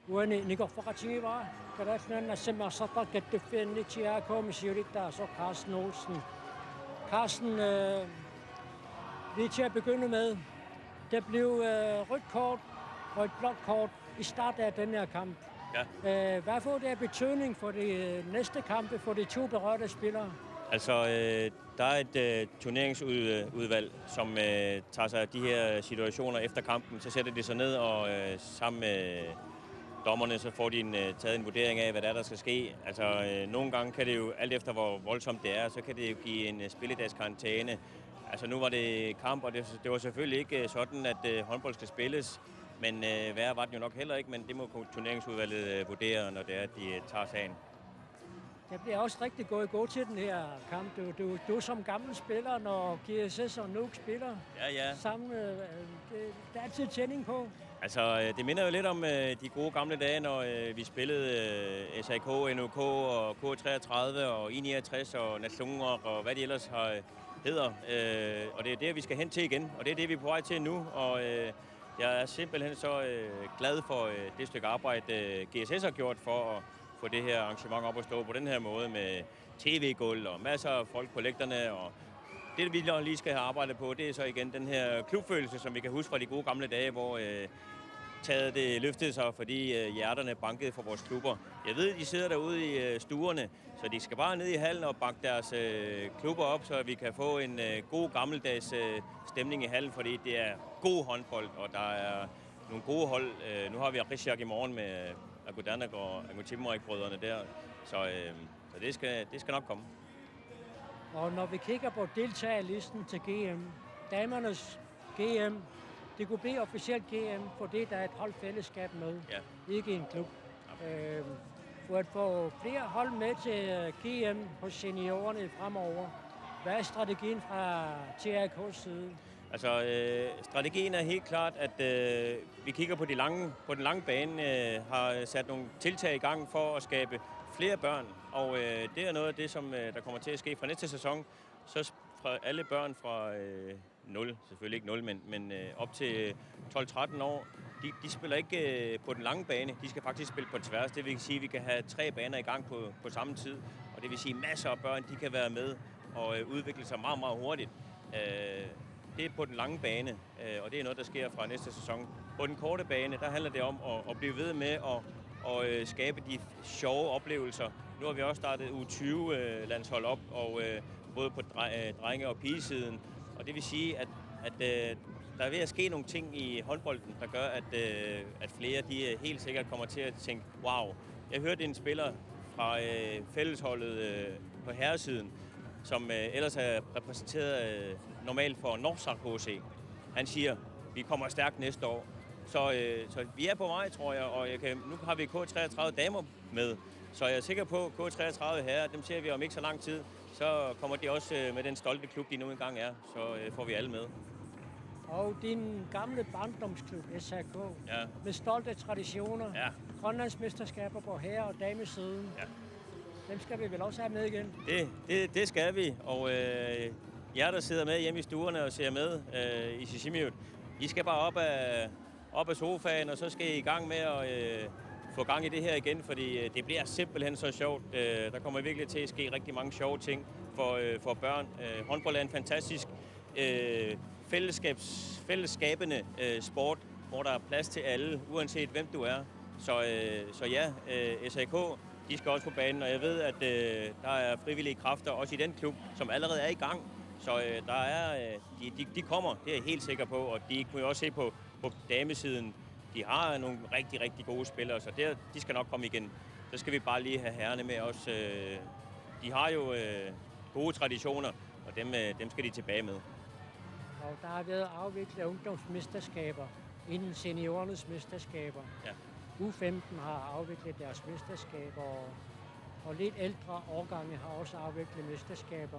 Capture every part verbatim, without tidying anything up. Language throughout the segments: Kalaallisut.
Uani nikorfaqatigivara Kalaallit Nunaanni assammi arsartartut kattuffianni T R K-mi siulittaasoq Carsten Olsen. Carsten, øh, lige til at begynde med, der blev øh, rødt kort og et blåt kort i start af den her kamp. Ja. Øh, hvad får det af betydning for de øh, næste kampe for de to berørte spillere? Altså, øh, der er et øh, turneringsudvalg, som øh, tager sig af de her situationer efter kampen. Så sætter de sig ned og øh, sammen med dommerne, så får de en, øh, taget en vurdering af, hvad der, er, der skal ske. Altså, øh, nogle gange kan det jo, alt efter hvor voldsomt det er, så kan det jo give en øh, spilledagskarantæne. Altså, nu var det kamp, og det, det var selvfølgelig ikke øh, sådan, at øh, håndbold skal spilles. Men øh, værre var den jo nok heller ikke, men det må turneringsudvalget øh, vurdere, når det er, at de øh, tager sagen. Der bliver også rigtig gået god til den her kamp. Du, du, du som gammel spiller, når G S S og Nuuk spiller Ja, ja. Sammen, øh, det, der er altid tænding på. Altså, øh, det minder jo lidt om øh, de gode gamle dage, når øh, vi spillede øh, S A K, N O K og K treogtredive og I niogtres og Natlunguaq og hvad de ellers har, hedder. Øh, og det er det, vi skal hen til igen, og det er det, vi er på vej til nu. Og øh, jeg er simpelthen så øh, glad for øh, det stykke arbejde, øh, G S S har gjort for at få det her arrangement op at stå på den her måde med tv-gulv og masser af folk på lægterne. Og det, vi nok lige skal have arbejdet på, det er så igen den her klubfølelse, som vi kan huske fra de gode gamle dage, hvor øh, taget det løftede sig, fordi øh, hjerterne bankede for vores klubber. Jeg ved, de sidder derude i øh, stuerne, så de skal bare ned i hallen og bakke deres øh, klubber op, så vi kan få en øh, god gammeldags øh, stemning i hallen, fordi det er god håndbold, og der er nogle gode hold. Øh, nu har vi Aqijiaq i morgen med Agudanak og Angutimmarik-brødrene der, så, øh, så det, skal, det skal nok komme. Og når vi kigger på deltagerlisten til G M, damernes G M, det kunne blive officielt G M, fordi der er et holdfællesskab med, Ja. Ikke en klub. Øh, for at få flere hold med til øh, G M hos seniorerne fremover, hvad er strategien fra T R K's side? Altså, øh, strategien er helt klart, at øh, vi kigger på, de lange, på den lange bane, øh, har sat nogle tiltag i gang for at skabe flere børn. Og øh, det er noget af det, som øh, der kommer til at ske fra næste sæson. Så fra alle børn fra øh, nul, selvfølgelig ikke nul, men, men øh, op til tolv tretten år, de, de spiller ikke øh, på den lange bane. De skal faktisk spille på tværs. Det vil sige, at vi kan have tre baner i gang på, på samme tid. Og det vil sige, at masser af børn, de kan være med og øh, udvikle sig meget, meget hurtigt. Øh, det er på den lange bane, øh, og det er noget, der sker fra næste sæson. På den korte bane, der handler det om at, at blive ved med at, at øh, skabe de sjove oplevelser. Nu har vi også startet U tyve-landshold op, og øh, både på dre- øh, drenge- og pigesiden. Og det vil sige, at, at øh, der er ved at ske nogle ting i håndbolden, der gør, at, øh, at flere de øh, helt sikkert kommer til at tænke, wow. Jeg hørte en spiller fra øh, fællesholdet øh, på herresiden, som øh, ellers er repræsenteret øh, normalt for Norsaq H C. Han siger, vi kommer stærkt næste år. Så, øh, så vi er på vej, tror jeg, og jeg kan, nu har vi K treogtredive damer med. Så jeg er sikker på, at K treogtredive herrer, dem ser vi om ikke så lang tid. Så kommer de også øh, med den stolte klub, de nu engang er. Så øh, får vi alle med. Og din gamle barndomsklub, S A K, Ja. Med stolte traditioner, Ja. Grønlands mesterskaber på herre- og damesiden, Ja. Dem skal vi vel også have med igen? Det, det, det skal vi, og øh, jer, der sidder med hjemme i stuerne og ser med øh, i Sisimiut, I skal bare op af, op af sofaen, og så skal I i gang med at øh, få gang i det her igen, fordi øh, det bliver simpelthen så sjovt. Øh, der kommer virkelig til at ske rigtig mange sjove ting for, øh, for børn. Øh, håndbold er en fantastisk øh, fællesskabs, fællesskabende øh, sport, hvor der er plads til alle, uanset hvem du er. Så, øh, så ja, øh, S A K, de skal også på banen, og jeg ved, at øh, der er frivillige kræfter også i den klub, som allerede er i gang. Så øh, der er, øh, de, de, de kommer, det er jeg helt sikker på, og de kunne jo også se på, på damesiden, de har nogle rigtig, rigtig gode spillere, så der, de skal nok komme igen. Så skal vi bare lige have herrerne med også. Øh, de har jo øh, gode traditioner, og dem, øh, dem skal de tilbage med. Og der har været afviklet ungdomsmesterskaber inden seniorernes mesterskaber. Ja. U femten har afviklet deres mesterskaber, og, og lidt ældre årgange har også afviklet mesterskaber.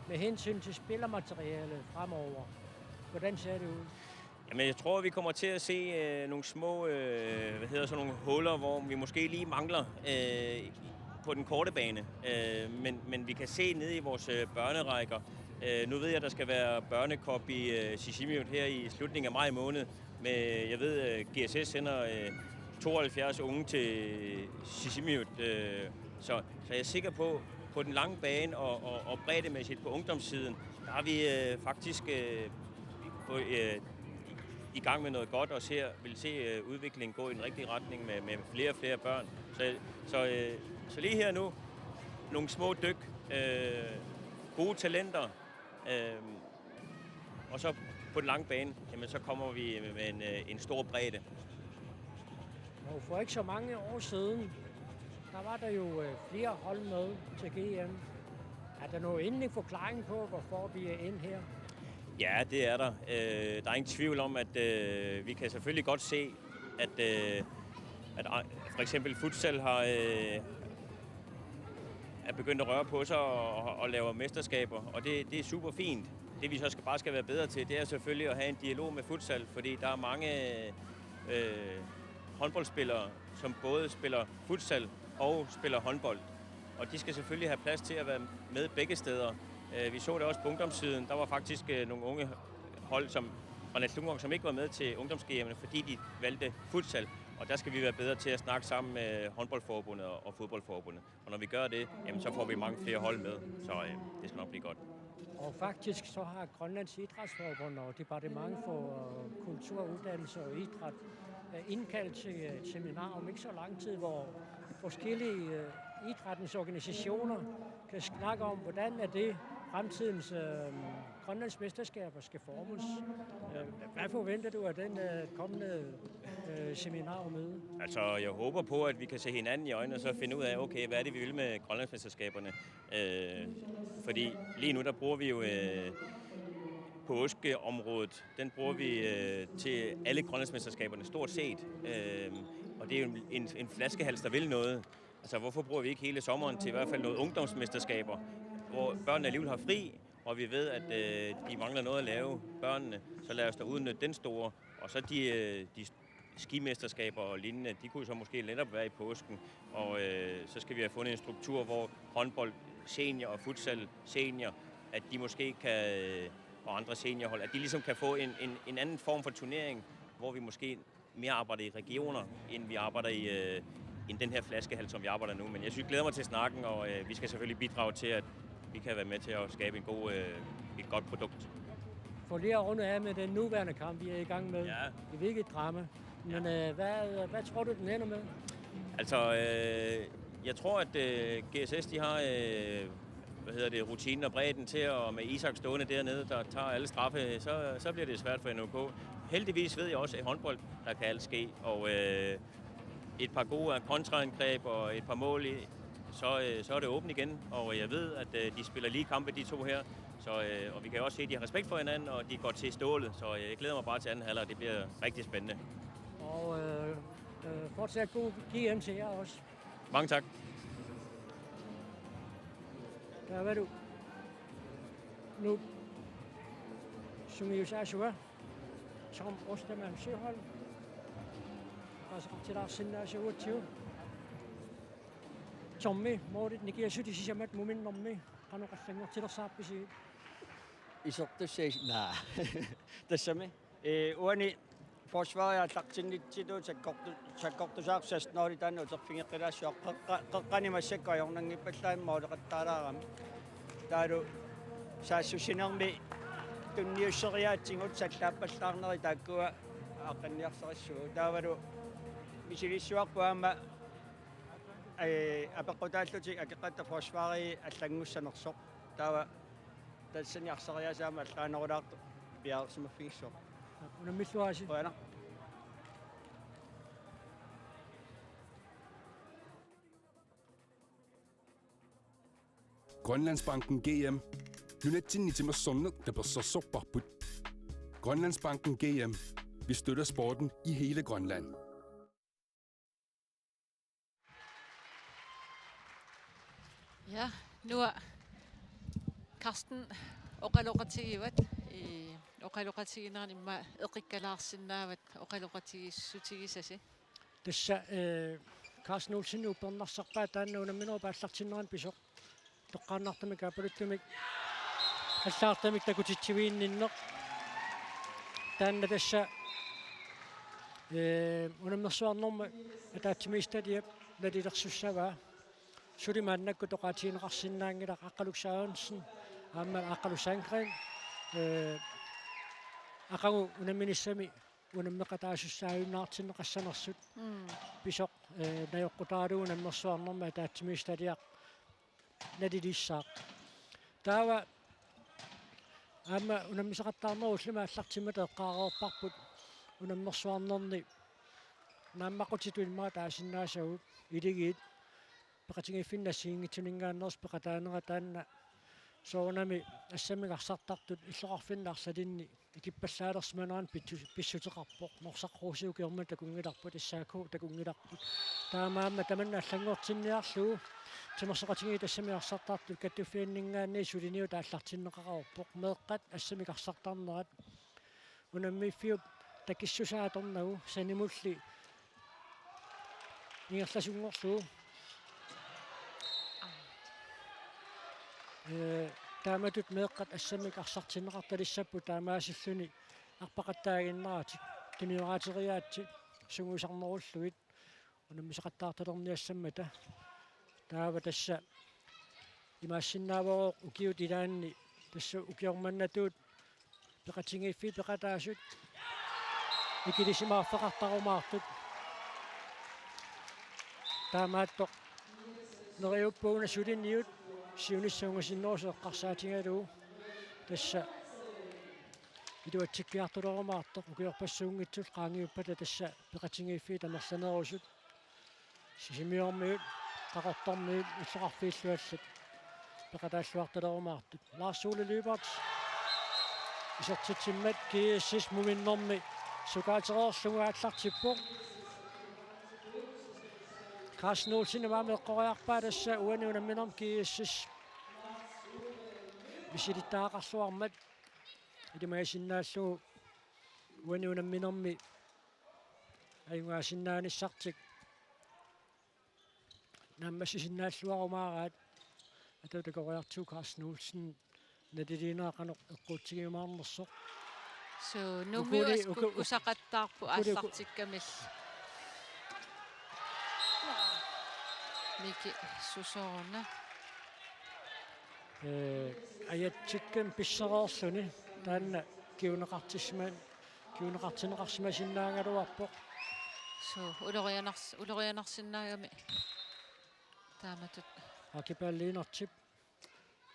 Med hensyn til spillermateriale fremover, hvordan ser det ud? Jamen, jeg tror, vi kommer til at se øh, nogle små, øh, hvad hedder sådan nogle huller, hvor vi måske lige mangler øh, på den korte bane. Øh, men, men vi kan se ned i vores øh, børnerækker. Øh, nu ved jeg, at der skal være børnekop i øh, Sisimiut her i slutningen af maj måned. Med, jeg ved, øh, G S S sender øh, tooghalvfjerds unge til Sisimiut, øh, så, så jeg er sikker på, på den lange bane og, og, og breddemæssigt på ungdomssiden, der er vi øh, faktisk øh, på, øh, i gang med noget godt og ser, vil se øh, udviklingen gå i den rigtige retning med, med flere og flere børn. Så, så, øh, så lige her nu, nogle små dyk, øh, gode talenter, øh, og så på den lange bane, jamen, så kommer vi med en, øh, en stor bredde. Og for ikke så mange år siden, der var der jo øh, flere hold med til G M. Er der noget endelig forklaring på, hvorfor vi er ind her? Ja, det er der. Øh, der er ingen tvivl om, at øh, vi kan selvfølgelig godt se, at, øh, at øh, for eksempel futsal har, øh, er begyndt at røre på sig og, og laver mesterskaber, og det, det er super fint. Det vi så skal bare skal være bedre til, det er selvfølgelig at have en dialog med futsal, fordi der er mange øh, håndboldspillere, som både spiller futsal og spiller håndbold. Og de skal selvfølgelig have plads til at være med begge steder. Øh, vi så det også på ungdomssiden. Der var faktisk øh, nogle unge hold som Randers Lungong, som ikke var med til ungdoms-G M, fordi de valgte futsal. Og der skal vi være bedre til at snakke sammen med håndboldforbundet og fodboldforbundet. Og når vi gør det, jamen, så får vi mange flere hold med. Så øh, det skal nok blive godt. Og faktisk så har Grønlands Idrætsforbund og Departement for øh, Kultur, Uddannelse og Idræt øh, indkaldt til et seminar om ikke så lang tid, hvor forskellige øh, idrættens organisationer kan snakke om, hvordan er det fremtidens øh, Grønlands mesterskaber skal formes. Øh, hvad forventer du af den øh, kommende øh, seminar og møde? Altså, jeg håber på, at vi kan se hinanden i øjnene og så finde ud af, okay, hvad er det, vi vil med Grønlandsmesterskaberne? Øh, fordi lige nu, der bruger vi jo øh, påskeområdet, den bruger vi øh, til alle Grønlandsmesterskaberne stort set. Øh, og det er jo en, en, en flaskehals, der vil noget. Altså, hvorfor bruger vi ikke hele sommeren til i hvert fald noget ungdomsmesterskaber, hvor børnene alligevel har fri, og vi ved, at øh, de mangler noget at lave, børnene, så lad os da udnytte den store. Og så de, øh, de skimesterskaber og lignende, de kunne så måske netop være i påsken. Og øh, så skal vi have fundet en struktur, hvor håndbold senior og futsal senior, at de måske kan, øh, og andre seniorhold, at de ligesom kan få en, en, en anden form for turnering, hvor vi måske mere arbejder i regioner, end vi arbejder i øh, end den her flaskehals, som vi arbejder nu. Men jeg synes, glæder mig til snakken, og øh, vi skal selvfølgelig bidrage til, at vi kan være med til at skabe en god, øh, et godt produkt. For lige at runde af med den nuværende kamp, vi er i gang med. Ja. Det er virkelig et drama. Men øh, hvad, hvad tror du, den ender med? Altså, øh, jeg tror, at øh, G S S, de har øh, hvad hedder det, rutinen og bredden til, og med Isak stående dernede, der tager alle straffe, så, så bliver det svært for N O K. Heldigvis ved jeg også, at i håndbold, der kan alt ske, og øh, et par gode kontraangreb og et par mål i, så, øh, så er det åbent igen, og jeg ved, at øh, de spiller lige kampe, de to her, så, øh, og vi kan jo også se, at de har respekt for hinanden, og de går til stålet, så øh, jeg glæder mig bare til anden halvleg, det bliver rigtig spændende. Og øh, øh, fortsat god G M til jer også. Mange tak. Taavalu Nuup sungiusaasua Tom Ostermann Søholm. Qasaqartilaarsinnaasuugatsigu. Tommi, målit nikiassutsit sisamat muminnermi qanoq allanngortilersaarpisi? Isertussai, naa. Tassami. Ee, uani forsvarit aallartinnitsitut sakkortu-, sakkortusaartoq seksten-nul taanna uterfigeqqilaassaaq, qeqqa-, qeqqani massakkut ajornanngippallaamik måleqattaalaarami. Taavalu saassussinermi tunniusseriaatsigut sallaappallaarneri taakkua aaqqinniarsarissuugut. Taavalu misilissuarput aamma, ee, apeqqutaallutik akeqatta forsvarit allanngussanersoq. Taava tassani arsariaaseq aamma allaanerulaartoq piareersimaffigissaaq. Unammilluarisi. Qujanaq. Grønlandsbanken G M. Nunatsinni timersorneq tapersersorparput. Grønlandsbanken G M. Vi støtter sporten i hele Grønland. Ja, Nuup, Carsten, oqaloqatigivat, ee, oqaloqatiginerani immaqa eqikkalaarsinnaavat oqaloqatigiissutigisasi. Tassa ee, Carsten Olsen uppernarsarpaa taanna unamminerup aallartinnerani pisoq. Toqqaannartumik aappaluttumik allagartamik takutitsiviginninneq. Taanna tassa Ee, unammersuarnermi ataatsimiititaliap nalilersussavaa. Suli maannakkut oqaatigineqarsinnaanngilaq Aqqaluk Sørensen aamma Aqqaluk Sandgreen, ee, aqagu unamminissami unammeqataasussaajunnaartinneqassanersut. Mm. Pisoq, ee, najoqqutaralugu unammersuarnermi ataatsimiititaliaq nalilissaaq. Taava aamma unammisaqattaarnerup ullumi aallartimmata eqqaareerparput unammersuarnerni naammaqqutitut immaqa taasinnaasagut, iligiit peqatigiiffinni assigiinngitsuninngaanneersut peqataanera taanna soorunami assammik arsartartut illoqarfinni arlalinni ikippallaalersimanerannut pitsu-, pissuteqarpoq. Norsaq Rose ukioq manna takunngilarput, S A K takunngilarput. Taamaammat tamanna allanngortinniarlugu timersoqatigiit assammik arsartartut kattuffianninngaanniit suliniut aallartinneqareerpoq. Meeqqat assammik arsartarnerat unammiiffiup takissusaa atornagu sanimulli ingerlasunngorlugu. Ee, taamatut meeqqat assammik arsartinneqartalissapput taamaasilluni arpaqattaaginnaratik, tunioraateriaatsit sungiusarnerullugit unammisaqattaartalerniassammata. Taava tassa imaassinnaavoq ukiut ilaanni tassa ukioq mannatut peqatigiiffiit peqataasut ikilisimaarfeqartarumaartut. Taamaattoq neriuppunga suliniut siunissaq ungasinnerusoq eqqarsaatigalugu tassa iluatsikkiartulerumaartoq ukiorpassuunngitsullu qaangiuppata tassa peqatigiiffiit amerlanerusut. Sisimiormiut, Qaqortormiut, illoqarfiillu allat peqataalluartalerumaartut. Lars Ole Lyberth isertitsimmat G S S muminnermi sukaatereerlugu aallartippoq. Carsten Olsen aamma eqqoriarpaa tassa uani unamminermi G S S misilittagaqarluarmat ilimagisinnaallugu uani unamminermi ajugaasinnaanissatik naammassisinnaalluarumaaraat. Atagu takoriartigu Carsten Olsen naliliinera qanoq eqquutsigiumaarnersoq. Suu, Nuummiut ukuli-, uku-, uku-, kukkusaqattaarput ukuli-, uku-, aallartikkamillu. Miki, susooruna. Ee, ajatsikkami pissereerluni taanna kinguneqartissiman-, kinguneqartinneqarsimasinnaagaluarpoq. Suu, ulorianars-, ulorianarsinnaagami taamatut. Akipalliinertip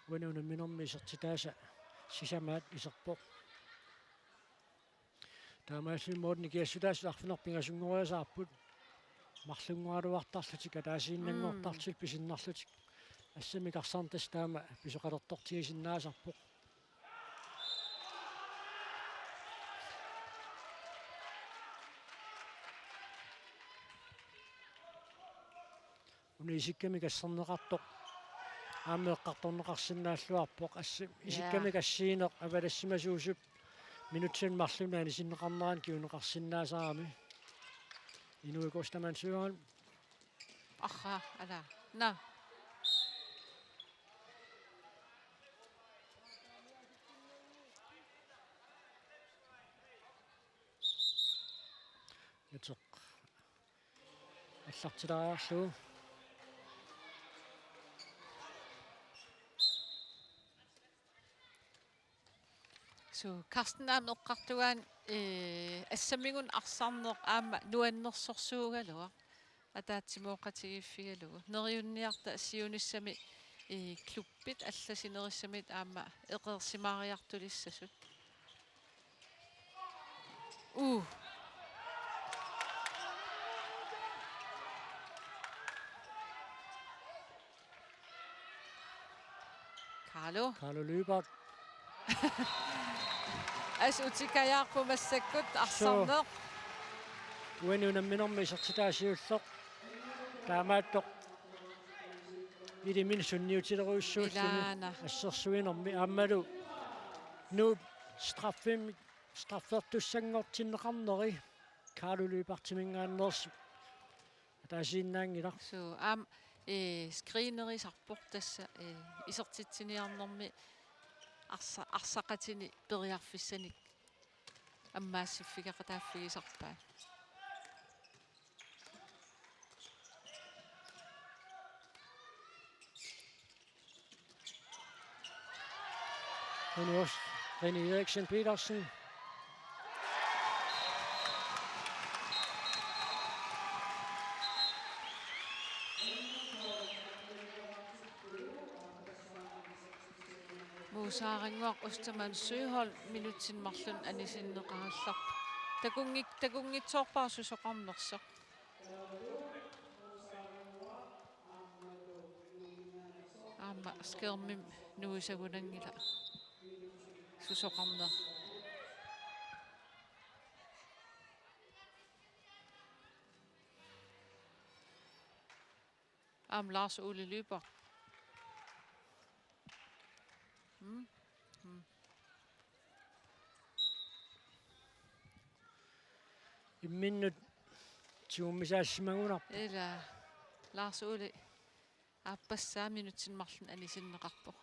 uani unamminermi isertitaasa sisamaat iserpoq. Taamaalilluni målini kiassutaasut arfineq-pingasunngoriasaarput. Marlunngoraluartarlutik ataasiinnanngortarlutik, mm, pisinnarlutik. Assammik arsarneq tassa taama pisoqalertortigisinnaasarpoq. Una isikkamik asserneqartoq aamma eqqartorneqarsinnaalluarpoq. Assi-, ja, isikkamik assigineq avalassimasuusup minutsini marlunni anisinneqarnerani kinguneqarsinnaasarami. Inui Kostaman Søren. Aha, ala. Nå. Uteq aallartilaariarlugu. Suu, Carsten aamma eqqartugaat, ee, assammik arsarneq aamma nuannersorsuugaluaq ataatsimooqatigiiffigalugu. Neriunniarta siunissami, ee, klubbit allasinerissamit aamma eqeersimaariartulissasut. Uu. Carlo. Carlo Lyberth. Assut utikajaarpoq massakkut arsarneq. Suu. Uani unamminermi isertitaa siulleq. Taamaattoq iliminni sunniutilerujussuulluni. Ilaana. Assersuinermi aammalu Nuup straffim-, straffertussanngortinneqarneri Carlo Lyberthiminngaanneersut ataasiinnaanngilaq. Suu, aamma, ee, screenerisarpoq tassa, ee, isertitsiniarnermi arsa-, arsaqatini periarfissanik ammaassiffigeqataaffigisarpaat. Rene Os-, Rene Eriksen Petersen. Muusaaranguaq Ostermann Søholm minutsini marlunni anisinneqarallarpoq. Takunngik-, takunngitsoorpara susoqarnersoq. Aamma skærmimi nuisagunanngilaq susoqarneq. Aamma Lars Ole Lyberth. Mm. Mm. Imminnut tigummisaassimagunarpoq. Ila Lars Ole aappassaa minutsini marlunni anisinneqarpoq.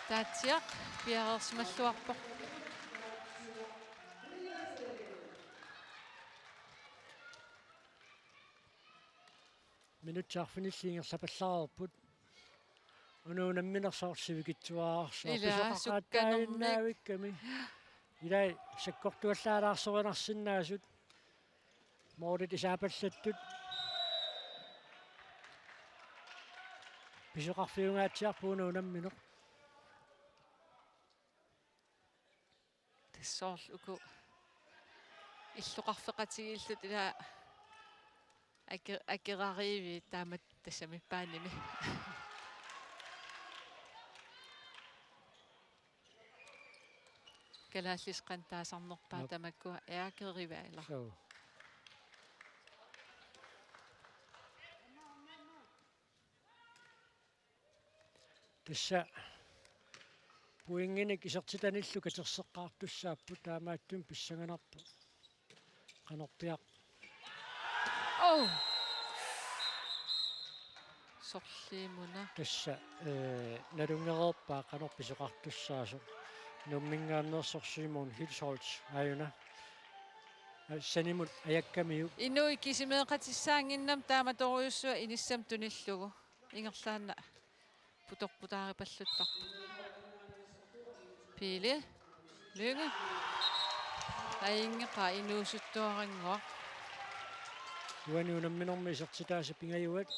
Taatsiaq piareersimalluarpoq. Minutsit arfinillit ingerlapallaareerput. Una unammineq soorlu sivikitsuararsuaq. Ila, pisoqaqattaannaavikkami. Ilai sakkortuallaalaarsorinarsinnaasut. Målit isaapallattut. Pisoqarfiungaatsiarpoq una unammineq. Tassa soorlu uku illoqarfeqatigiilluta ila ake-, akerariiviit taamatut tassami paanimi. Kalaallisut qanoq taasarnerpaat. Aap. Tamakkua akerivaa ila. Suu. Tassa pointinik isertitanillu katerseqqaartussaapput, taamaattumik pissanganarpoq qanorpiaq. Oh! Sorliimuna. Tassa, eh, nalunngereerpaa qanoq pisoqartussaasoq. Nuumminngaanneersoq Simon Hirschholt aajuna. Sanimut ajakkamiuk. Inuit kisimeeqatissaannginnami taamatorujussuaq inissamut tunillugu. Ingerlaannaq putorputaaripalluttarpoq. Pele Lynge. Ajunngeqaaq inuusuttuarannguaq. Uani unamminermi isertitaasa pingajuat.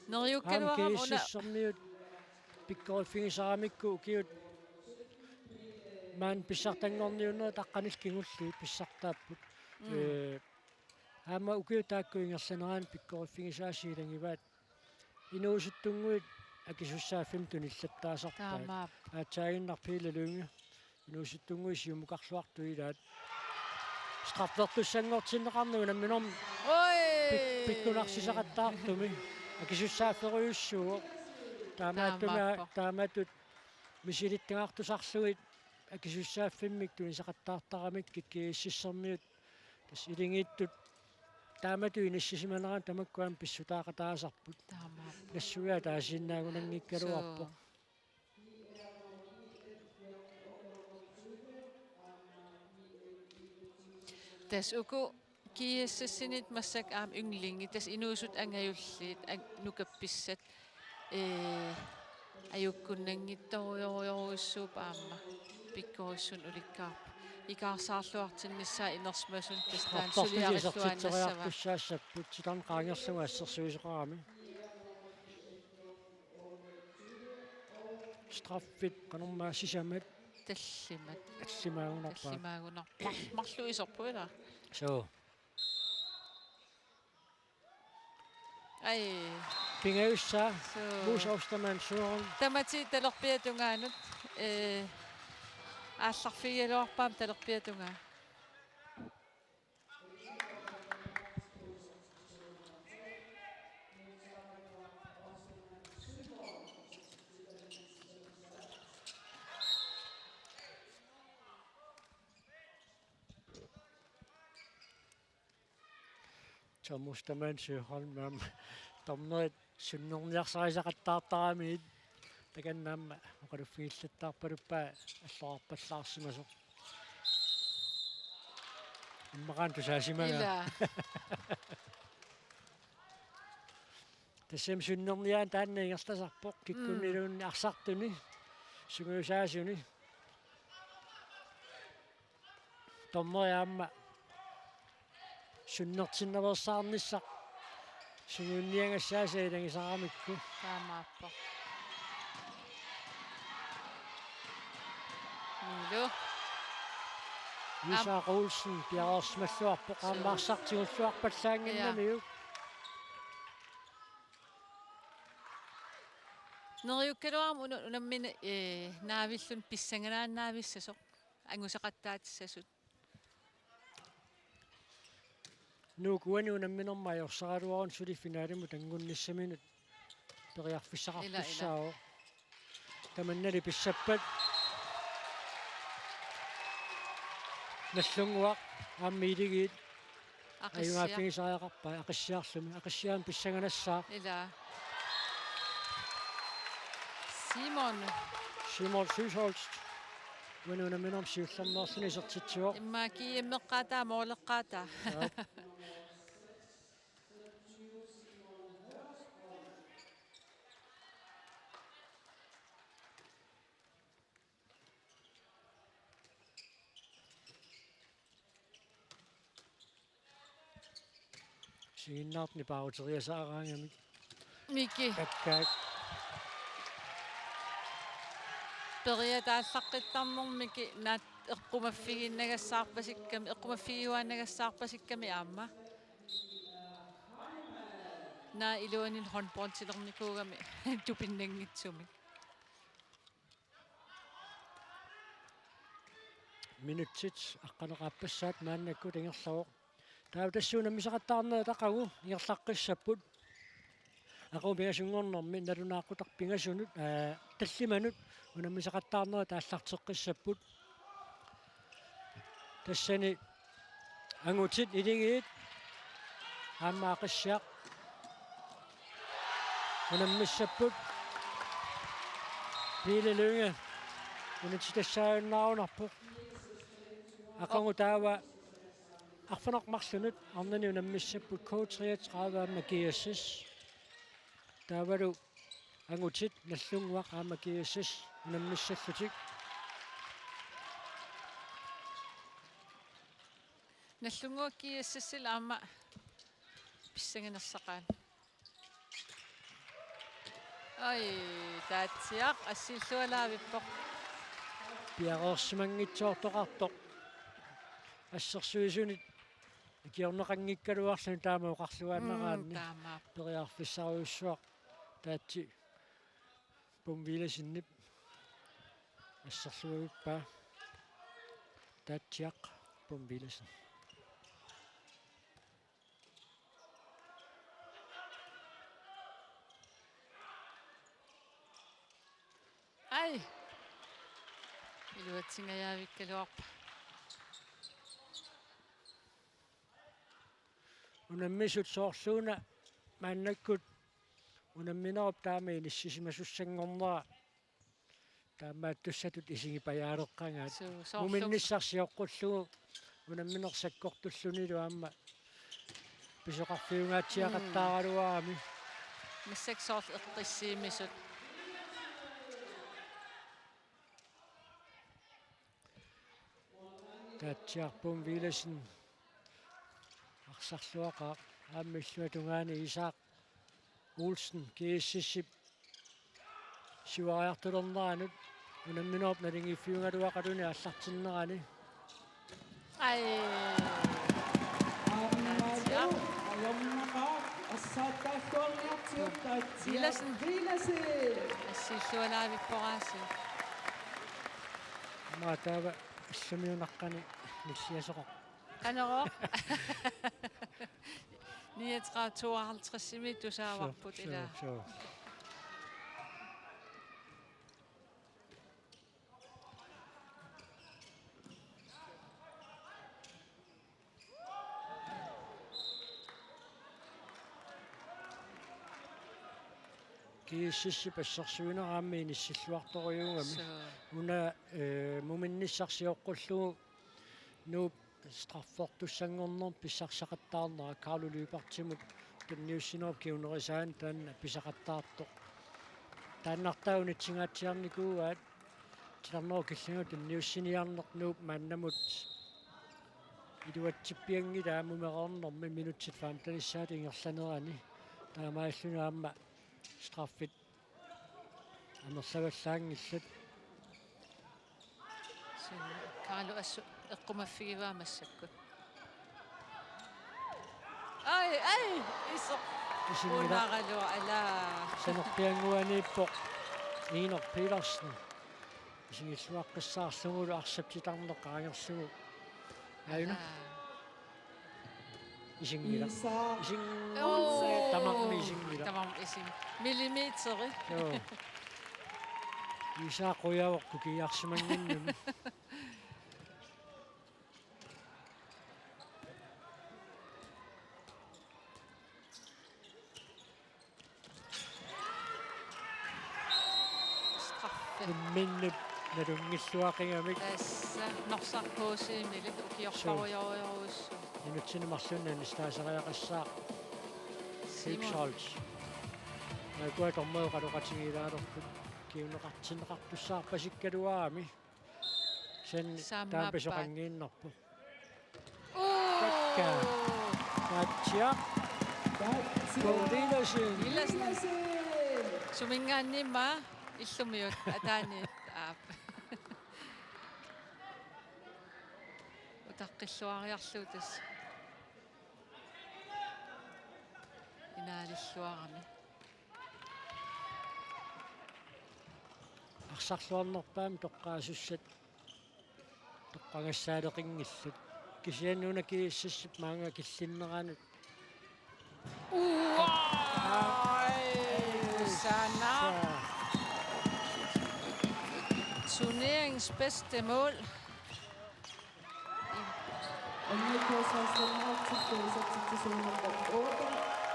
Neriukkaluarama una. Aamma G S S-ermiut pikkoriffigisaramikku ukiut maani pissartanngorniunnerit taqqanillit kingulliit pissartaapput. Mm. Ee, aamma ukiut taakku ingerlaneranni pikkoriffigisaasa ilagivaat. Inuusuttunnguit akisussaaffimmik tunillattaasarpaat. Taamaappoq. Aatsaaginnaq Pele Lynge. Inuusuttunnguit siumukarluartut ilaat. Straffertussanngortinneqarneq unamminermi. Oj! Pik-, pikkunarsisaqattaartumi. Akisussaafferujussuuvoq. Taamaattumik. Taamaappoq. Taamatut misilittagartusarlugit akisussaaffimmik tunisaqattaartaramikkit G S S-ermiut. Tassa iligiittut taamatut inissisimanerani tamakku aamma pissutaaqataasarput. Taamaappoq. Nassuiaat taasiinnaagunanngikkaluarpoq. Suu. Tassa uku G S S-init massakkut aamma yndlingit, tassa inuusuttut angajulliit, ang-, nukappissat, ee, ajukkunnanngitsorujorujussuupput aamma pikkorissunik ulikkaarput. Ikaarsaarluartinnissaat inersimasunut tassa taanna suliarilluaannassavaa. Straffertussaassapput, titarneq qaangerlugu assersuisoqarami. Straffit qanormaa sisamat? Tallimat. Tallimaagunarpaat. Tallimaagunarpaat. Mar-, marluk iserput ilaa? Suu. Ai. Pingajussaa. Suu. Muus Ostermann Søren. Tamatia talerpiata tungaanut, ee, aallarfigigaluarpaa aamma talerpiata tungaa. Tom Ostermann Søholm, aamma dommerit Sunnerniarsarisaqattaartaramiit takanna aamma oqaluffigillattaarpaluppaa alloqarpallaarsimasoq. Immaqaana tusaasimagaa. Ilaa. Tassami sunnerniaani taanna ingerlasarpoq kikkunniluunniit arsartuni, sungiusaasuni. Dommeri aamma sunnertinnaveersaarnissaq sungiunniagassaasi ilagisaramikku. Taamaappoq. Milu. Isak Olsen piareersimalluarpoq aamma arsaq tigulluarpallaannginnamiuk. Neriukkaluarami una-, unammineq, ee, naavilluni pissangalaannaavissasoq. Angusaqattaatissasut. Nuuk uani unamminermi ajorsaraluaruni suli finalimut anngunnissaminut periarfissaqartussaavoq. Ila, ila. Tamannali pissappat. Nallunnguaq aamma Iligiit. Aqissiaq. Ajugaaffigisariaqarpaa Aqissiarlumi. Aqissiaq pissanganassaaq. Ila. Simon. Simon Søsholst. Uani unamminermi siullermeerluni isertitsivoq. Immaqa G M-eqqaataa, måleqqaataa. Aap. Isiginnaartuni paaruteriasaaraangamik. Miki. Kakkaak. Periataallaqqittarnermik naak eqqumaffigiinnagassaarpasikkami, eqqumaffigiuaannagassaarpasikkami aamma. Naak iluani håndboldelernikuugami tupinnanngitsumik. Minutsit aqqaneq-aappassaat maannakkut ingerlavoq. Taava tassa unammisaqattaarnerit aqagu ingerlaqqissapput. Aqagu pingasunngornermi nalunaaqutaq pingasunut, aa, tallimanut unammisaqattaarnerit aallarteqqissapput. Tassani angutit Iligiit aamma Aqissiaq unammissapput. Pele Lynge unitsitassaajunnarpoq. Aqagu taava arfineq-marlunut arnani unammissapput K treogtredive aamma G S S. Taavalu angutit Nallunnguaq aamma G S S unammissallutik. Nallunnguaq G S S-ip aamma pissanganersaqaat. Ai, Taatsiaq assiillualaavippoq. Piareersimanngitsoortoqartoq. Assersuisunit ikiorneqanngikkaluarluni taama oqarluaannaraanni. Mm, taamaappoq. Periarfissarujussuaq Taatsi Pum Villadsenip asserluavippaa. Taatsiaq Pum Villadsen. Ai. Iluatsingajaavikkaluarpoq. Unammisut soorluuna maannakkut unamminerup taama inissisimasussanngornera taamaattussatut isigipajaaleqqagaat. Suu, soorlu- Muminnissaq sioqqullugu unammineq sakkortullunilu aamma pisoqarfiungaatsiaqattaaraluarami. Mm. Massakkut soorlu eqqissiimisut. Taatsiaq Pum Villadsen arsarluaqaaq aamma illuatungaani Isak Olsen G S S-ip siuariartulerneranut unamminerup naligiiffiugaluaqaluni aallartinnerani. Ai. Aammalu ajornaqaaq assaattaalluarniartigu Taatsiaq Villadsen. Villadsen. Assiillualaavippoq aasiit. Aamma taava illumiunaqqani nilliasoqaq. Qanorooq. Niogtredive tooghalvtreds-imi tusaavarput. Suu, suu, ilaa. Suu. GSS-ip assersuinera aamma inissilluartorujuugami. Suu. Una, eh, muminnissaq sioqqullugu Nuup straffertussanngornermi pissarsisaqattaarnera Carlo Lyberthimut tunniussinerup kingunerisaanik taanna pisaqattaartoq. Taannartaa unitsingaatsiarnikuuaat titarnerup killingup tunniussiniarneq Nuup maannamut iluatsippianngilaa mumereernermi minutsit femtenissaata ingerlanerani. Taamaalilluni aamma straffit amerlavallaanngillat. Suu, Carlo assut eqqumaffigivaa massakkut. Ai, ai, isoq. Isinngilaq. Unaagaluaq, alaa. Sanerpiannguaniippoq Iinor Petersen. Isinngilluaqqissaarlugulu arsap titarneq qaangerlugu. Aajuna. Alaa. Isinngilaq. Isak Ising-, Olsen. Tamarmi isinngilaq. Tamarmi ising-, millimeteri. Joo. Isak qujaavoq kukiiarsimannginnami. Straffe. Imminnut nalunngilluaqigami. Tassa Norsaq K C-mili ukiorparujorujorujussuuvoq. Minutsini marlunni annistaasariaqassaaq. Simon. Høgsholt. Naakua tormø qaloqatigiilaalerput. Kiuneqartinneqartussaarpasikkaluarami. Sen Saammaappaat. Taampisoqanngiinnarpoq. Uu! Takka. Katja. Katja. Poul Villadsen. Villadsen. Suminngaanniimmaa illumiut ataaniit aap. Utaqqilluariarlugu tassa. Inaalilluarami. Arsarluarnerpaamik toqqaasussat toqqagassaaleqinngillat. Kisianni una GSS-ip maanga killinneranut. Uai! Sana. Saa. Turneringens bedste mål. Isak Olsen, nummer otte, isertitsisoq nummer otte,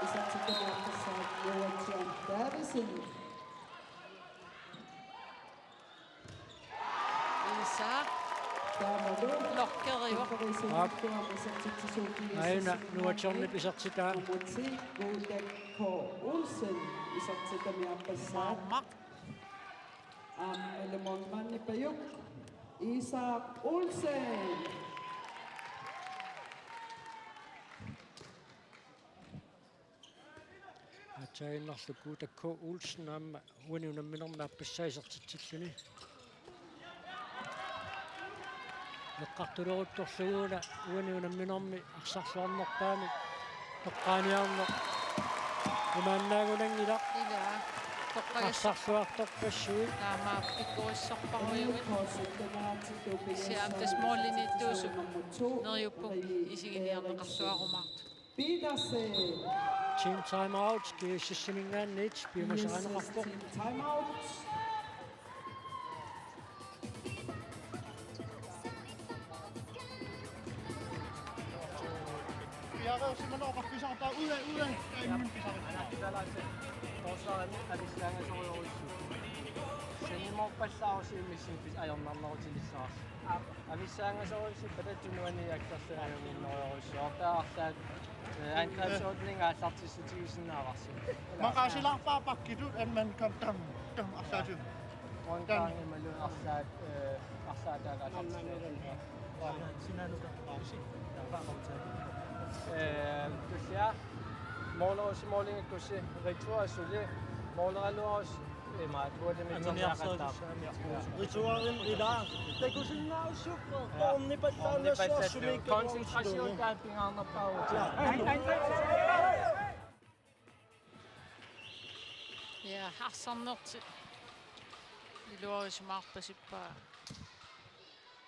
isertitamiarpassaaq Joachim Davidsen. Isak. Taamalu. Blokkerivoq. Aap. Aajuna Nuatsjornip isertitaa. Nummer ti, Gudak K. Olsen, isertitamiarpassaaq. Mamaq. Aammalu målmandipajuk Isak Olsen. Aatsaannguaq Gudak K. Olsen aamma uani unamminermi aappassaa isertitsilluni. Eqqartuleruttorlugu una uani unamminermi arsarluarnerpaamik toqqaaniarneq. Imaannaagunanngilaq. Ilaa. Toqqagas-. Arsarluartorpassuit. Taamaappoq pikkorissorparujuit. Kisianni aamma tassa målimiittuusut neriuppunga isiginiarneqarluarumaartut. Petersen. Team timeout, GSS-iminngaanniit piumasarineqarpoq. Team timeout. Piareersimanerup pisartaa ude, ude. Immun pisartaa. Torsarami avissaangasorujussuuvoq. Sanimoorpallaarussi immissippis ajornarnerutilissavarsi. Avissaangasorujussuuvoq patatsunuani aksersaanunginnerujussuuvoq. Taava arlaat, eh, angrebsordning aallartissutigisinnaavarssi. Maqaasilaarpara pakkitut, at man kom dam, dam, arlaatigut. Rundgang imaluunniit arlaat, eh, arlaat taakku aallartissutigisinnaavaat. Eh, tullia. Målerussi målingikkussi, retur suli, måleraluarussi, imaat, hualimitsarniaqattaarpoq. Returin ila. Takusinnaassuk, ja, ornipallaannassuarsumiikkaluarussi. Koncentrationtaa pingaarnerpaavoq. Ja. Ja, arsarnertik iluarisimaarpasippaa.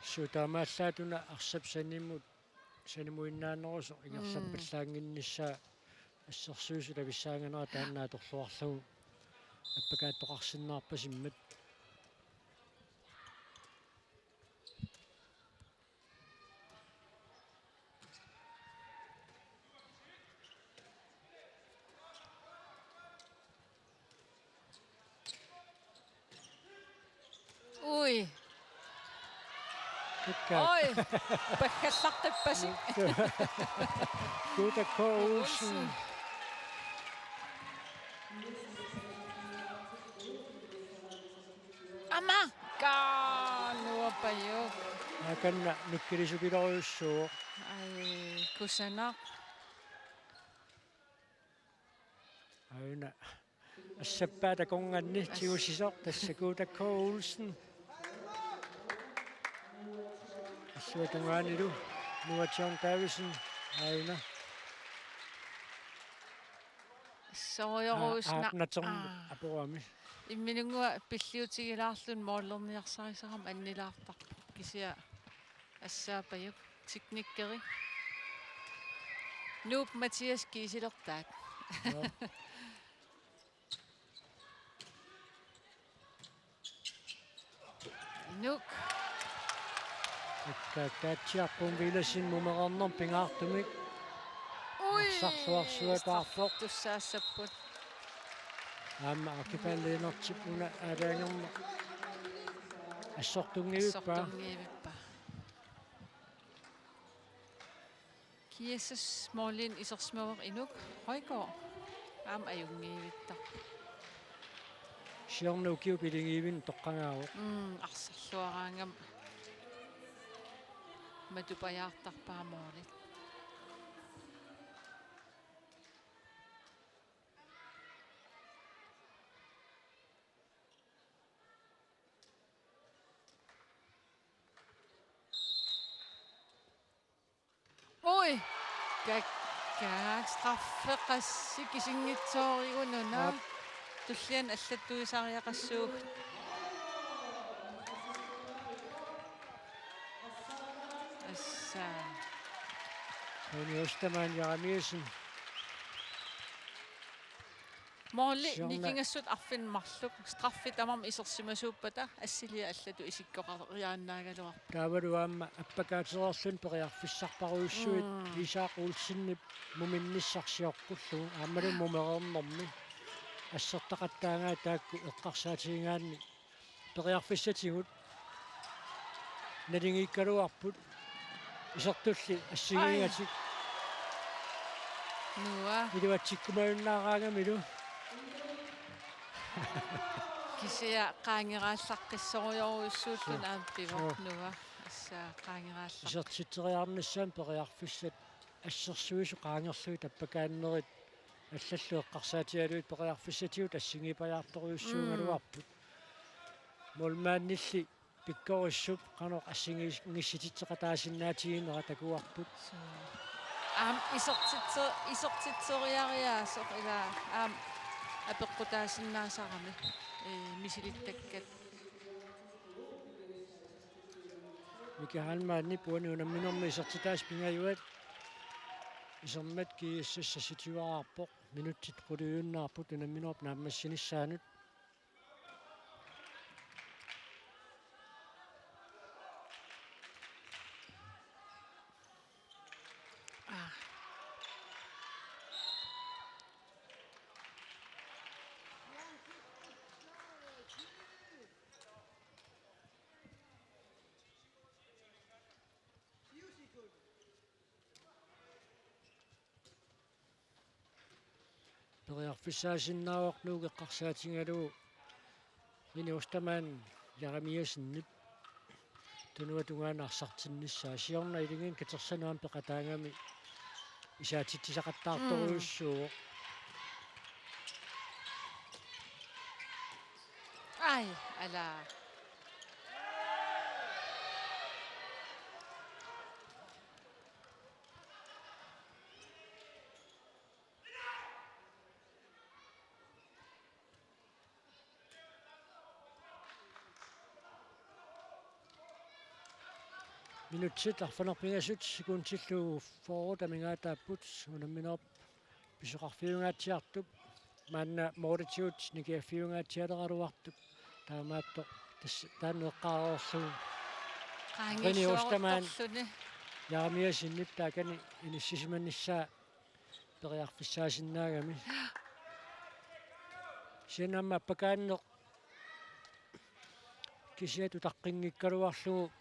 Suu, taamaallaat una arsap sanimut sanimuinnaanerusoq ingerlappallaannginnissaa assersuisut avissaanganera taanna atorluarlugu appakaattoqarsinnaarpasimmat. Ui. Kikka. Oi. Paggallartippasi. Guuta K. Olsen. Aamma. Kaa, Nuua Pajuk. Akanna nikkilisukilorujussuuvoq. Ai, kusanaq. Aajuna. Assappaat akornanni tigusisoq tassa Guuta K. Olsen. Assuatungaanilu Nuua John Davidsen aajuna. Sorujorujussuaq. Aa, aapnatermi aporami. Imminut pilliutigilaarluni målerniarsarisarami annilaartarpoq. Kisianni assaapajuk teknikkeri. Nuup Mathias kiisilertaat. Joo. Inuk. Ikka kaatsiarpun Villasin mumereernermi pingaartumik. Ui, arsarluarsuataarpoq. Straffitussaassapput. Aamma Akipan Lennert una aalajangerneq. Assortunngivippaa. Assortunngivippaa. G S S-ip målinik isersimavoq Inuk Højgaard. Aamma ajunngivittarpoq. Siorna ukiup iligiivinni toqqagaavoq. Mm, arsarluaraangami matupajaartarpaa målit. Ui! Kak-, kak-, straffe qassit kisinngitsoorigut una. Aap. Tulliani allattuisariaqassuugut. Assa. Rene Ostermann Jeremiassen. Måli siorna nikingassut arfineq-marluk straffi tamarmik isersimasuuppata assiliaq allatut isikkoqariaannaagaluarpoq. Taavalu aamma appakaatereerluni periarfissarparujussuit. Mm. Isak Olsenip muminnissaq sioqqullugu aammalu mumereernermi assertaqattaagaat taakku eqqarsaatigigaanni periarfissatigut naligiikkaluarput isertulli assigiigatik. Ai. Nuua. Iluatsikkumajunnaaqqaangamilu. Kisianni qaangeraallaqqissorujorujussuulluni. Suu. Aamma pivoq. Suu. Nuua. Assa qaangeraallaqqissorujuk. Isertitseriarnissamut periarfissat assersuisut qaangerlugit appakaannerit allallu eqqarsaatigalugit periarfissatigut assigiipajaartorujussuugaluarput. Mm. Målmandilli pikkorissup qanoq assigiinngissuteqataasinnaatiginera takuarput. Suu. Aamma isertitse-, isertitseriariaaseq ilaa aamma apeqqutaasinnaasarami, ee, misilittakkat. Mika Heilmannip uani unamminermi isertitaasa pingajuat. Isermat G S S sassitigaarpoq. Minutsit quliujunnaarput unamminerup naammassinissaanut. Ah. Periarfissaasinnaavoq Nuuk eqqarsaatigalugu Rene Ostermann Jeremiassenip tunuata tungaanut arsartinnissaa. Siorna iligiinni katersanuami peqataagami isaatitsisaqattaartorujussuuvoq. Mm. Ai, ala. Minutsit arfineq-pingasut sekundillu fyrre amigaataapput unamminerup pisoqarfiungaatsiartup. Maanna målitigut nikiaffiungaatsialeraluartup. Taamaattoq tassa taanna eqqaareerlugu. Rene Ostermann. Qaangiissuaruttorluni. Jeremiassenip taakani inissisimanissaa periarfissaasinnaagami. Kisianni aamma appakaanneq kisiat utaqqinngikkaluarlugu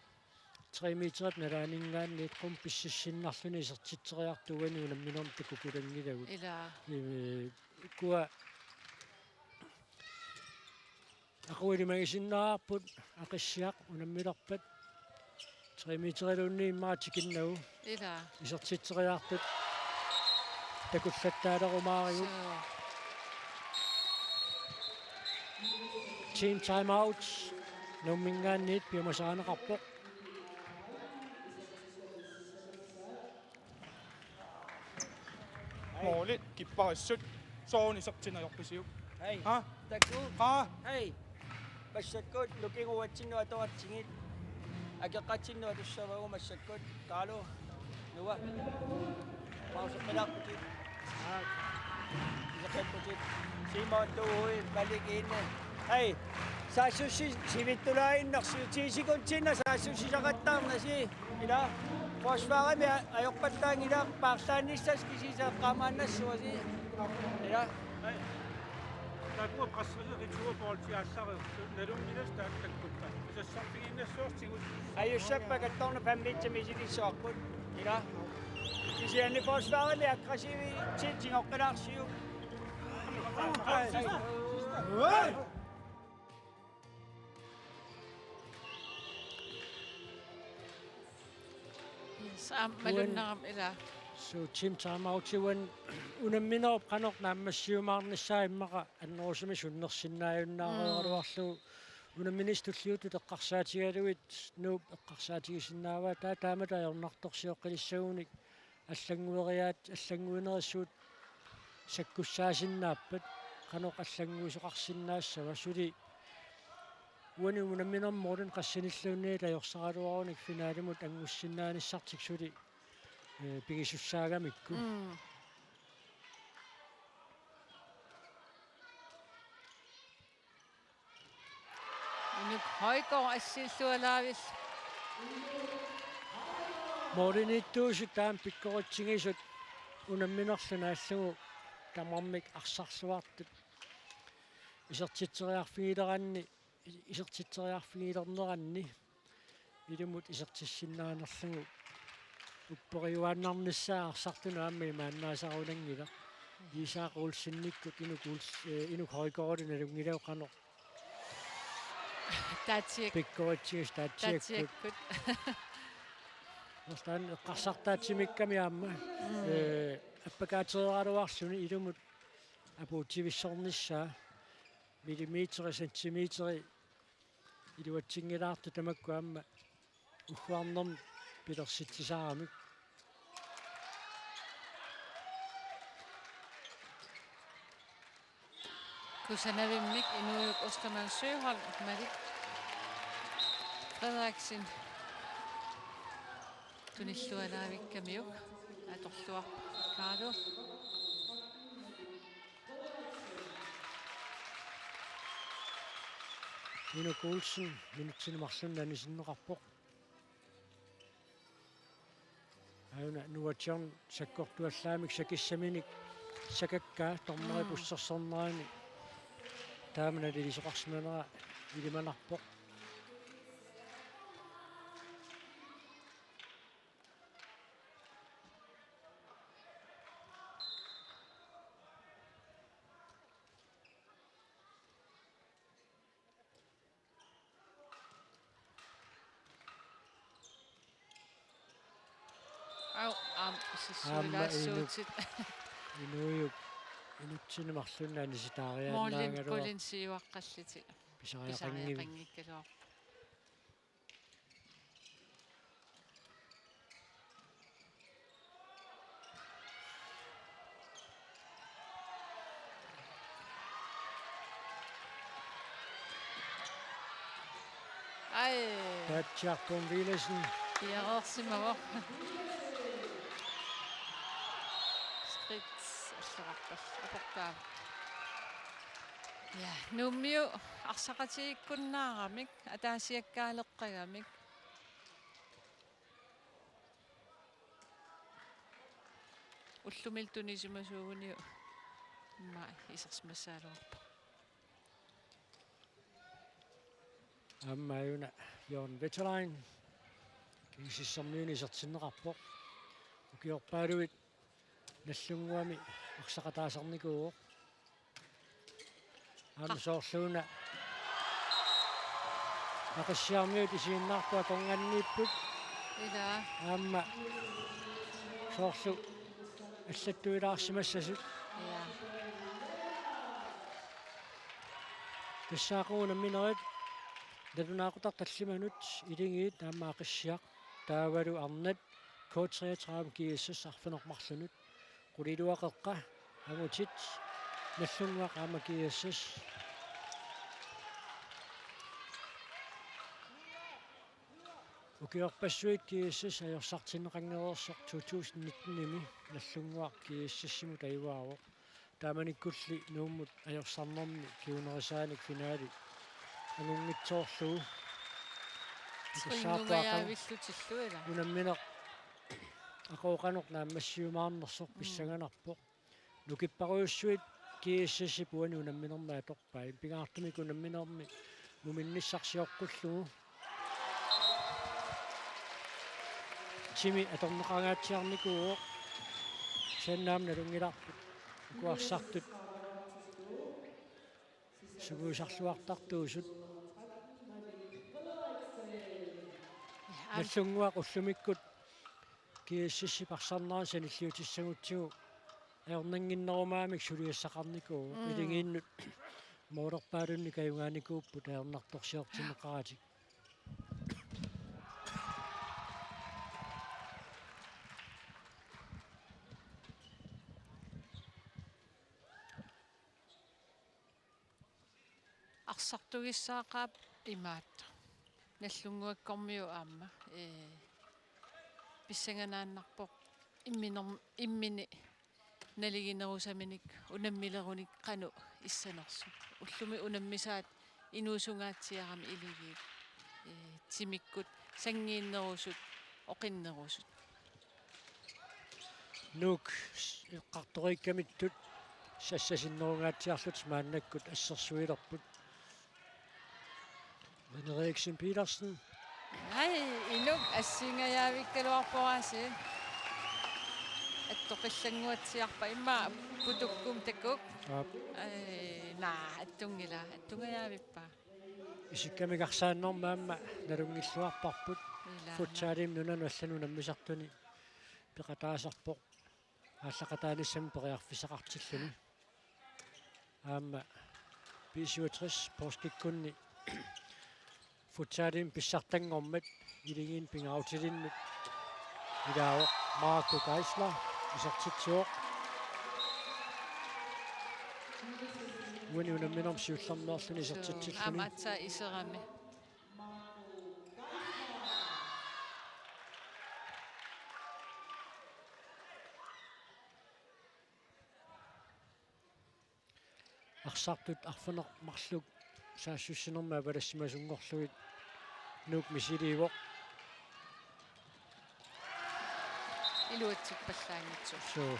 tre meterip nalaaninngaanniit qummut pississinnarluni isertitseriartut uani unamminermi takukulanngilagut. Ilaa. Ee, ukua aquilimagisinnaarput Aqissiaq unammilerpat. Tre meteriluunniit immaqa tikinnagu. Ilaa. Isertitseriartut takullattaalerumaarigut. Suu. Team timeout. Nuumminngaanniit piumasarineqarpoq. Måli, kipparissut. Soorunami isertinneq ajorpisiuk. Hej. Ha? Takuuk. Ha? Hej. Massakkut nukinguatsinnut atoratsigit. Akeqatsinnut atussavagut massakkut. Kaalu. Nuua. Pauseqqilaarputit. Aa. Iseqqipputit. Simon Tuui, Malik Ine. Hej. Saassussi sivittulaaginnarsiuk, ti sekundiinnaq saassussisaqattaarnasi. Ila, forsvarimi a-, ajorpallaanngilaq paarlaannissasi kisiisa eqqaamaannassuasi. Ila. Ai. Takuuk presserit ituup boldi aallarertut, nalunngilasi taakku takkukka. Sassarfigiinnassuartigut. Ajussappat kattorna fem meter misilissuarput. Ila. Kisianni forsvarimi aggressivitet tigoqqilaarsiuk. Ai. Yes, aamma malunnarami ila. Suu, team timeout uani unamminerup qanoq naammassiumaarnissaa immaqa annerusumik sunnersinnaajunnaareeraluarlugu. Mm. Unammineq tulliuttoq eqqarsaatigalugit Nuup eqqarsaatigisinnaavaa, taava taamatut ajornartorsioqqilissagunik allanngueriaat, allannguinerissut sakkussaasinnaappat, qanoq allannguisoqarsinnaassava, suli uani unamminermi målini qassinilluunniit ajorsaraluarunik finalimut anngussinnaanissatsinnut suli, ee, pigisussaagamikku. Mm. Inuk Højgaard assiillualaavik. Målimiittuusut taama pikkoritsigisut unamminerlu naallugu tamarmik arsarluartut isertitseriarfigileranni, isertitseriarfigilerneranni ilumut isertissinnaanerlugu upperiuaannarnissaa arsartunut aamma imaannaasarunanngilaq. Isak Olsenikkut Inuk Ols-, ee, Inuk Højgaardip nalunngilagut qanoq. Taatsiak-, pikkoritsigisut taatsiakkut. Taatsiakkut. Nastaan eqqarsartaatsimikkami aamma. Mm. Ee, appakaatereeraluarluni ilumut apuutivissornissaa. Millimeteri, centimeteri iluatsinngilaartut tamakku aamma ugguarnermi pilersitsisaaramik. Kusanavimmik inuup Ostermann Søholm, Malik Frederiksen. Tunillualaavikkamiuk atorluarpoq Kaalu. Inuk Olsen minutsini marlunni anisinneqarpoq. Aana Nuatsiorn sakkortuallaamik sakissaminik sakakkaa dommeri, mm, pussersornerani taama nalilisoqarsimanera ilimanarpoq. Au, aamma, aamma Inuk, sissuilaassuutit. Inuup minutsini marlunni anisitaariaannaagaluarpoq. Målin qulinsiuaqqallutik. Pisariaqanngik-, pisariaqanngikkaluarput. Ai. Taatsiaq Poul Villadsen. Piareersimavoq. Skridt allorarpal-, aportaavoq. Ja, Nuummiut arsaqatigiikkunnaaramik, ataasiakkaaleqqagamik. Ullumi tunisimasuuguniuk immaqa isersimassagaluarpoq. Aamma una Jørgen Wetterlein G S S-ermiunut isertinneqarpoq. Ukiorpaaluit Nagdlunguami arsaqataasarnikuuvoq. Aamma soorluuna Aqissiarmiut isiginnaartut akornanniipput. Ila. Aamma soorlu allattuilaarsimassasut. Ja. Tassaaquuna unamminerit nalunaaqutaq tallimanut, Akuleriit aamma Aqissiaq, taavalu arnat K treogtredive G S S arfineq-marlunut, qulit iluaqeqqat angutit Nagdlunguaq aamma G S S. Ukiorpassuit G S S ajorsartinneqanngitsoq to tusind nitten-imi Nagdlunguaq G S S-imut ajugaavoq. Taamanikkulli Nuummut ajorsarnermi kingunerisaanik finaali angunngitsoorlugu. Tringungajavillutillu ila. Unammineq aqagu qanoq naammassiumaarnersoq Mm. pissanganarpoq. Nukipparujussuit G S S-ip uani unamminermi atorpai. Pingaartumik unamminermi muminnissarsioqqullugu. Timi atorneqangaatsiarnikuuvoq. Kisianni aamma nalunngilarput uku arsartut sungiusarluartartuusut. Aam- Nagdlunguaq ullumikkut G S S-ip arsarnerani sanilliutissagutsigu ajornannginnerumagamik suliassaqarnikuuvoq. Mm. Akuleriinnut målerpaalunnik ajugaanikuupput ajornartorsiortinneqaratik. Arsartugissaaqaaq imaattoq. Nagdlunguakkormiut aamma, ee, pissanganaannarpoq imminorm-, immini naliginerusaminik unammilerunik qanoq issanersut. Ullumi unammisaat inuusungaatsiarami Akuleriit, ee, timikkut sanngiinnerusut, oqinnerusut. Nuuk eqqartoriikkamittut sassasinnerungaatsiarlutik maannakkut assersuilerput. René Eriksen Petersen. Ai, Inuk assiingajaavikkaluarpoq aasiit. Attoqillannguatsiarpa immaqa putukkum takuk. Aap. Ai, naa, attunngilaq, attungajaavippa. Isikkamik arsaannermi aamma nalunngilluarparput. Ilaa. Futsalimi nunanut allanut unammisartuni peqataasarpoq. Aallaqataanissamut periarfissaqartilluni. Aamma B syvogtres poorskikkunni futsalimi pissartanngormat Akuleriinut pingaarutilinnut ilaavoq Marco Geisler isertitsivoq. Uani unamminermi siullermeerluni isertitsilluni. Aamma aatsaat iserami. Arsartut arfineq-marluk saassussinermi avalassimasunngorlugit Nuuk misiliivoq. Iluatsippallaanngitsoq. Suu.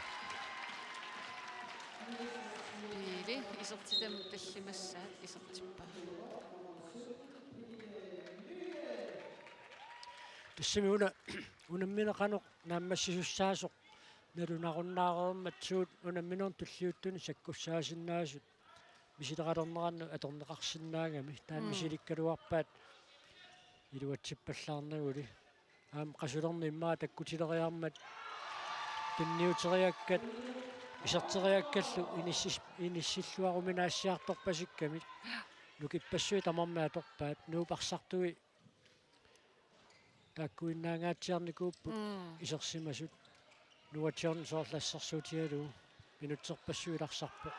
Piili isertitami tallimassaat isertippaa. Tassami una unammineq qanoq naammassisussaasoq nalunarunnaareermat suut unamminermi tulliuttuni sakkussaasinnaasut misileqalernerannut atorneqarsinnaagami taanna Mm. misilikkaluarpaat iluatsippallaarnaguli. Aamma qasulerneq immaqa takkutileriarmat tunniuteriakkat iserteriakkallu inissis-, inissilluaruminaassiartorpasikkamik nukippassuit tamarmik atorpaat Nuup arsartui taakkuinnaangaatsiarnikuupput Mm. isersimasut. Nuatsiorn soorlu assersuutigalugu minutserpassuit arsarpoq.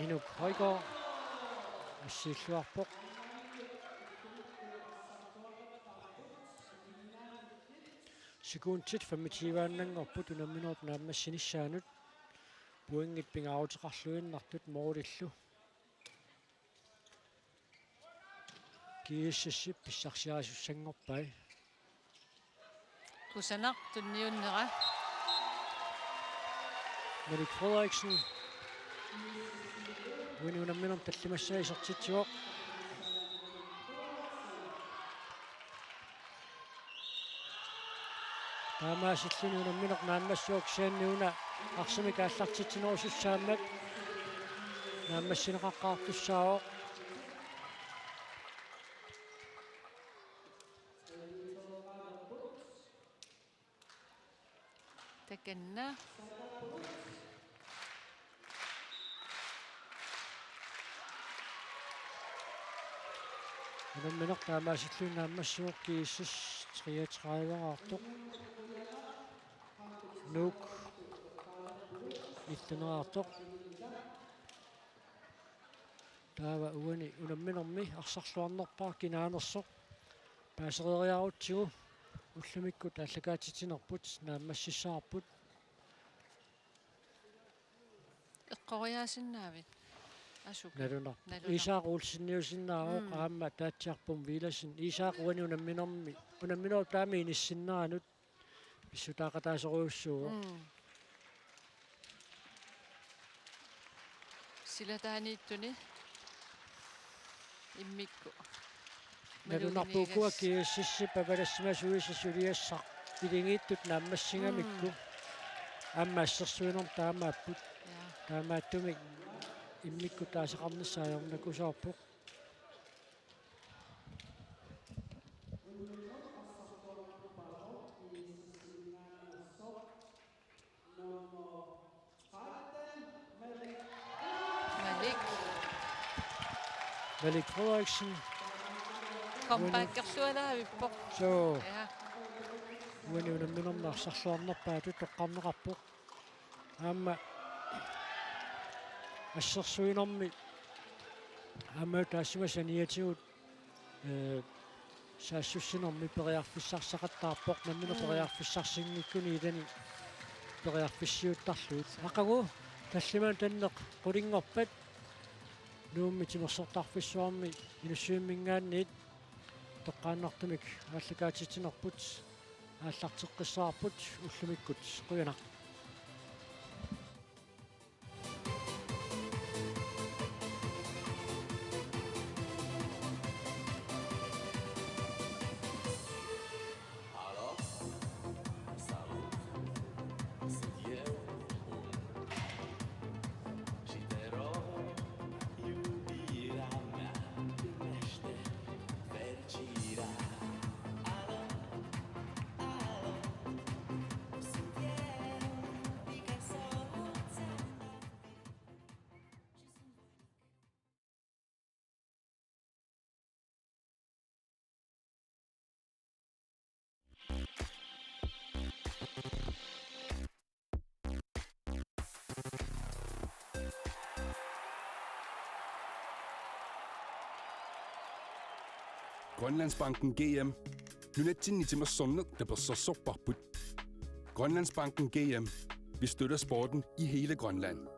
Inuk Højgaard assiilluarpoq. Sekundit femogtyve-annanngorput unamminerup naammassinissaanut. Pointit pingaaruteqarluinnartut målillu. G S S-ip pissarsiarisussanngorpai. Kusanaq tunniunnera. Malik Frederiksen. Uani unamminermi tallimassaa isertitsivoq. Taamaasilluni unammineq naammassivoq, kisianni una arsamik aallartitsinerusussaammat naammassineqaqqaartussaavoq. Takanna. Unammineq taamaasilluni naammassivoq, G S S treogtredive-raartoq. Nuuk nitten-raartoq. Taava uani unamminermi arsarluarnerpaaq kinaanersoq paasereeriarutsigu ullumikkut aallakaatitsinerput naammassissavarput. Eqqoriaasinnaavit? Asuki. Nalunarpoq. Nalunarpoq. Isak Olseniusinnaavoq. Mm. Aamma Taatsiarpum Villadsen. Isak uani unamminermi, unamminerup taama inissinneranut pissutaaqataasorujussuuvoq. Mm. Silataaniittuni immikkut. Nalunarpoq ukua G S S-ip avalassimasui suliassaq iligiittut naammassigamikku. Mm. Aamma assersuinermi taamaapput. Ja. Taamaattumik immikkut taasaqarnissaa ajornakusoorpoq. Malik. Malik Frederiksen. Comebackerlualaavippoq. Suu. Ja. Uani unamminermi arsarluarnerpaatut toqqarneqarpoq. Aamma assersuinermi aamma taassuma saniatigut, eh, saassussinermi periarfissarsaqattaarpoq, nammineq Mm. periarfissarsinngikkuni ilani periarfissiuttarlugit. Aqagu tallimanik tanneq qulinngorpat Nuummi timersortarfissuarmi Inussivimminngaanniit toqqaannartumik aallakaatitsinerput aallarteqqissavarput ullumikkut. Qujanaq. Grønlandsbanken G M. Nunatsinni timersorneq tapersersorparput. Grønlandsbanken G M. Vi støtter sporten i hele Grønland.